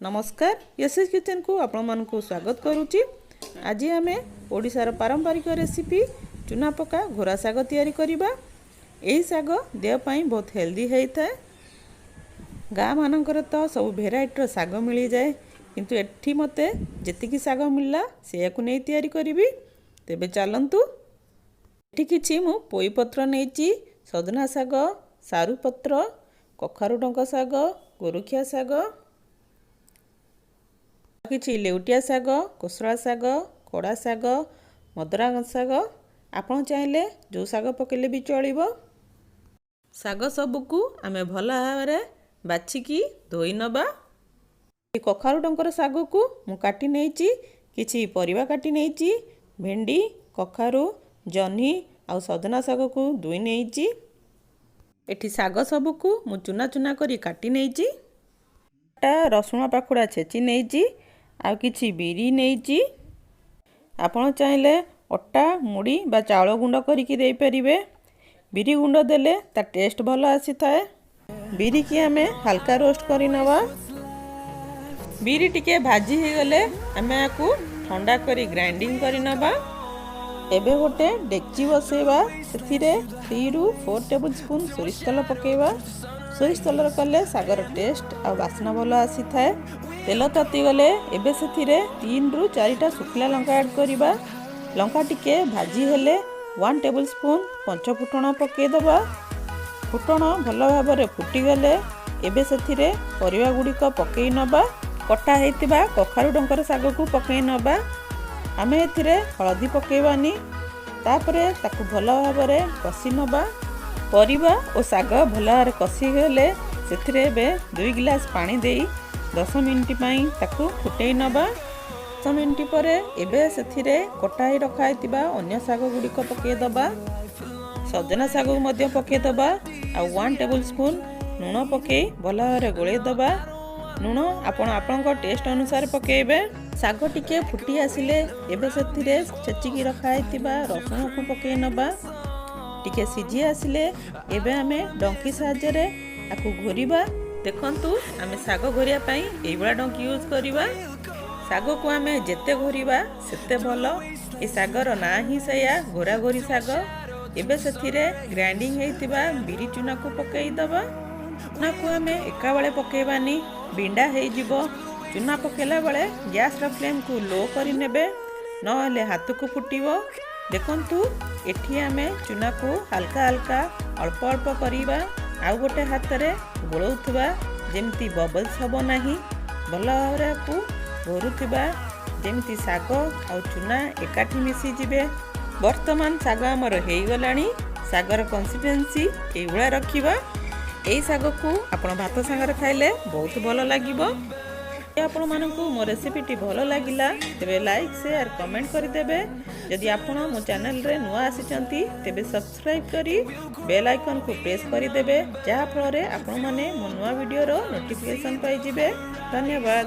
ନମସ୍କାର, ୟଶସ୍ କିଚେନ୍କୁ ଆପଣମାନଙ୍କୁ ସ୍ୱାଗତ କରୁଛି। ଆଜି ଆମେ ଓଡ଼ିଶାର ପାରମ୍ପରିକ ରେସିପି ଚୁନା ପକା ଘୋରା ଶାଗ ତିଆରି କରିବା। ଏହି ଶାଗ ଦେହ ପାଇଁ ବହୁତ ହେଲ୍ଦି ହେଇଥାଏ। ଗାଁ ମାନଙ୍କରେ ତ ସବୁ ଭେରାଇଟିର ଶାଗ ମିଳିଯାଏ, କିନ୍ତୁ ଏଠି ମୋତେ ଯେତିକି ଶାଗ ମିଳିଲା, ସେଇଆକୁ ନେଇ ତିଆରି କରିବି। ତେବେ ଚାଲନ୍ତୁ। ଏଠି କିଛି ମୁଁ ପୋଇପତ୍ର ନେଇଛି, ସଜନା ଶାଗ, ସାରୁ ପତ୍ର, କଖାରୁ ଡଙ୍କ ଶାଗ, ଗୋରୁଖିଆ ଶାଗ, କିଛି ଲେଉଟିଆ ଶାଗ, କୋଶଳା ଶାଗ, କଡ଼ା ଶାଗ, ମଦରଙ୍ଗା ଶାଗ। ଆପଣ ଚାହିଁଲେ ଯେଉଁ ଶାଗ ପକାଇଲେ ବି ଚଳିବ। ଶାଗ ସବୁକୁ ଆମେ ଭଲ ଭାବରେ ବାଛିକି ଧୋଇ ନେବା। କଖାରୁ ଡଙ୍କର ଶାଗକୁ ମୁଁ କାଟି ନେଇଛି। କିଛି ପରିବା କାଟି ନେଇଛି। ଭେଣ୍ଡି, କଖାରୁ, ଜହ୍ନି ଆଉ ସଜନା ଶାଗକୁ ଧୋଇ ନେଇଛି। ଏଠି ଶାଗ ସବୁକୁ ମୁଁ ଚୁନା ଚୁନା କରି କାଟି ନେଇଛି। ରସୁଣ ପାଖୁଡ଼ା ଛେଚି ନେଇଛି ଆଉ କିଛି ବିରି ନେଇଛି। ଆପଣ ଚାହିଁଲେ ଅଟା, ମୁଢ଼ି ବା ଚାଉଳ ଗୁଣ୍ଡ କରିକି ଦେଇପାରିବେ। ବିରି ଗୁଣ୍ଡ ଦେଲେ ତା ଟେଷ୍ଟ ଭଲ ଆସିଥାଏ। ବିରିକି ଆମେ ହାଲକା ରୋଷ୍ଟ କରି ନେବା। ବିରି ଟିକେ ଭାଜି ହେଇଗଲେ ଆମେ ୟାକୁ ଥଣ୍ଡା କରି ଗ୍ରାଇଣ୍ଡିଙ୍ଗ କରି ନେବା। ଏବେ ଗୋଟେ ଡେକ୍ଚି ବସେଇବା। ସେଥିରେ 3ରୁ 4 ଟେବୁଲ୍ ସ୍ପୁନ୍ ସୋରିଷ ତେଲ ପକାଇବା। ସୋରିଷ ତେଲରେ କଲେ ଶାଗର ଟେଷ୍ଟ ଆଉ ବାସ୍ନା ଭଲ ଆସିଥାଏ। ତେଲ ତାତିଗଲେ ଏବେ ସେଥିରେ 3ରୁ 4ଟା ଶୁଖିଲା ଲଙ୍କା ଆଡ଼୍ କରିବା। ଲଙ୍କା ଟିକେ ଭାଜି ହେଲେ 1 ଟେବୁଲ୍ ସ୍ପୁନ୍ ପଞ୍ଚ ଫୁଟଣ ପକାଇଦେବା। ଫୁଟଣ ଭଲ ଭାବରେ ଫୁଟିଗଲେ ଏବେ ସେଥିରେ ପରିବା ଗୁଡ଼ିକ ପକାଇ ନେବା। କଟା ହେଇଥିବା କଖାରୁ ଡଙ୍କର ଶାଗକୁ ପକାଇ ନେବା। ଆମେ ଏଥିରେ ହଳଦୀ ପକାଇବାନି। ତାପରେ ତାକୁ ଭଲ ଭାବରେ କଷି ନେବା। ପରିବା ଓ ଶାଗ ଭଲ ଭାବରେ କଷିଗଲେ ସେଥିରେ ଏବେ 2 ଗିଲାସ ପାଣି ଦେଇ 10 ମିନିଟ୍ ପାଇଁ ତାକୁ ଫୁଟେଇ ନେବା। 10 ମିନିଟ୍ ପରେ ଏବେ ସେଥିରେ କଟା ହେଇ ରଖା ହେଇଥିବା ଅନ୍ୟ ଶାଗ ଗୁଡ଼ିକ ପକାଇଦେବା। ସଜନା ଶାଗକୁ ମଧ୍ୟ ପକାଇଦେବା ଆଉ 1 ଟେବୁଲ୍ ସ୍ପୁନ୍ ଲୁଣ ପକାଇ ଭଲ ଭାବରେ ଗୋଳେଇ ଦେବା। ଲୁଣ ଆପଣ ଆପଣଙ୍କ ଟେଷ୍ଟ ଅନୁସାରେ ପକାଇବେ। ଶାଗ ଟିକେ ଫୁଟି ଆସିଲେ ଏବେ ସେଥିରେ ଛେଚିକି ରଖା ହେଇଥିବା ରସୁଣକୁ ପକାଇ ନେବା। ଟିକେ ସିଝି ଆସିଲେ ଏବେ ଆମେ ଡଙ୍କି ସାହାଯ୍ୟରେ ଆକୁ ଘୋରିବା। ଦେଖନ୍ତୁ, ଆମେ ଶାଗ ଘୋରିବା ପାଇଁ ଏଇଭଳିଆ ଡଙ୍କି ୟୁଜ୍ କରିବା। ଶାଗକୁ ଆମେ ଯେତେ ଘୋରିବା ସେତେ ଭଲ। ଏ ଶାଗର ନାଁ ହିଁ ସେଇଆ, ଘୋରା ଘୋରି ଶାଗ। ଏବେ ସେଥିରେ ଗ୍ରାଇଣ୍ଡିଙ୍ଗ ହେଇଥିବା ବିରି ଚୁନାକୁ ପକାଇ ଦେବା। ଚୁନାକୁ ଆମେ ଏକାବେଳେ ପକାଇବାନି, ବିଣ୍ଡା ହେଇଯିବ। ଚୁନା ପକାଇଲା ବେଳେ ଗ୍ୟାସ୍ର ଫ୍ଲେମ୍କୁ ଲୋ କରିନେବେ, ନହେଲେ ହାତକୁ ଫୁଟିବ। ଦେଖନ୍ତୁ, ଏଠି ଆମେ ଚୁନାକୁ ହାଲକା ହାଲକା ଅଳ୍ପ ଅଳ୍ପ କରିବା ଆଉ ଗୋଟେ ହାତରେ ଗୋଳଉଥିବା, ଯେମିତି ବବଲ୍ସ ହେବ ନାହିଁ। ଭଲ ଭାବରେ ଆକୁ ଘୋରୁଥିବା, ଯେମିତି ଶାଗ ଆଉ ଚୁନା ଏକାଠି ମିଶିଯିବେ। ବର୍ତ୍ତମାନ ଶାଗ ଆମର ହେଇଗଲାଣି। ଶାଗର କନସିଷ୍ଟେନ୍ସି ଏଇଭଳିଆ ରଖିବା। ଏଇ ଶାଗକୁ ଆପଣ ଭାତ ସାଙ୍ଗରେ ଖାଇଲେ ବହୁତ ଭଲ ଲାଗିବ। ଆପଣମାନଙ୍କୁ ମୋ ରେସିପିଟି ଭଲ ଲାଗିଲା, ତେବେ ଲାଇକ୍, ସେୟାର, କମେଣ୍ଟ କରିଦେବେ। ଯଦି ଆପଣ ମୋ ଚ୍ୟାନେଲରେ ନୂଆ ଆସିଛନ୍ତି, ତେବେ ସବସ୍କ୍ରାଇବ୍ କରି ବେଲ୍ ଆଇକନ୍କୁ ପ୍ରେସ୍ କରିଦେବେ, ଯାହାଫଳରେ ଆପଣମାନେ ମୋ ନୂଆ ଭିଡ଼ିଓର ନୋଟିଫିକେସନ୍ ପାଇଯିବେ। ଧନ୍ୟବାଦ।